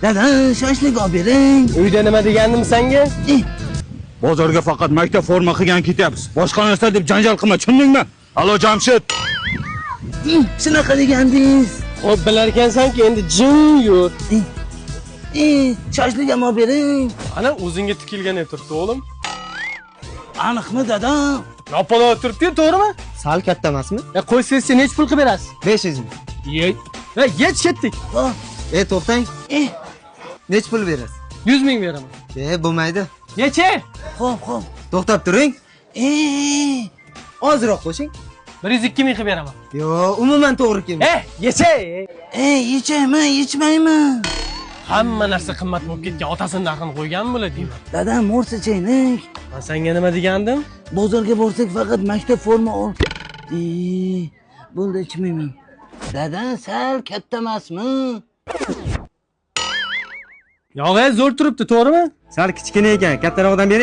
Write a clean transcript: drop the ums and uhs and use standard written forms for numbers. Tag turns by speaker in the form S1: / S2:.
S1: Dada, shashlik olib bering.
S2: Uyda nima degandim senga?
S3: Bozorga faqat maktab forma qilgan ketyapmiz. Boshqa narsa deb janjal qilma, tushundingmi? Alo Jamshid.
S1: Shunaqa degandingiz.
S2: Xo'p, bilar ekansan-ki, endi jim yur.
S1: Shashlik ham olib bering.
S2: Ana o'zingga tikilgan turibdi, o'g'lim.
S1: Aniqmi, dada?
S2: Yopaloq turibdi-yu, to'g'rimi?
S4: Sal katta emasmi?
S2: Qo'ysangiz necha pul qilib berasiz?
S4: 500 ming.
S2: Ye. Va yech ketdik.
S1: Hop.
S4: To'xtang. Necha pul berasiz?
S2: 100 ming beraman.
S4: Bo'lmaydi.
S2: Necha?
S1: Xo'p, xo'p.
S4: To'xtab turing. Ozroq qo'shing.
S2: 102 ming qilib beraman.
S4: Yo'q, umuman to'g'ri kelmaydi.
S2: Yecha.
S1: Yechaymi, yechmaymi?
S2: Hamma narsa qimmat bo'lib ketgan. Otasini narxini qo'yganmi bular deyman.
S1: Dadam, morsa chaynik.
S2: Men senga nima degandim?
S1: Bozorga borsak faqat maktab forma ol. Bo'ldi, ichmayman. Dada, sal katta emasmi?
S2: Yo'q, zo'r turibdi, to'g'rimi?
S4: Sal kichkina ekan, kattaroqdan bering.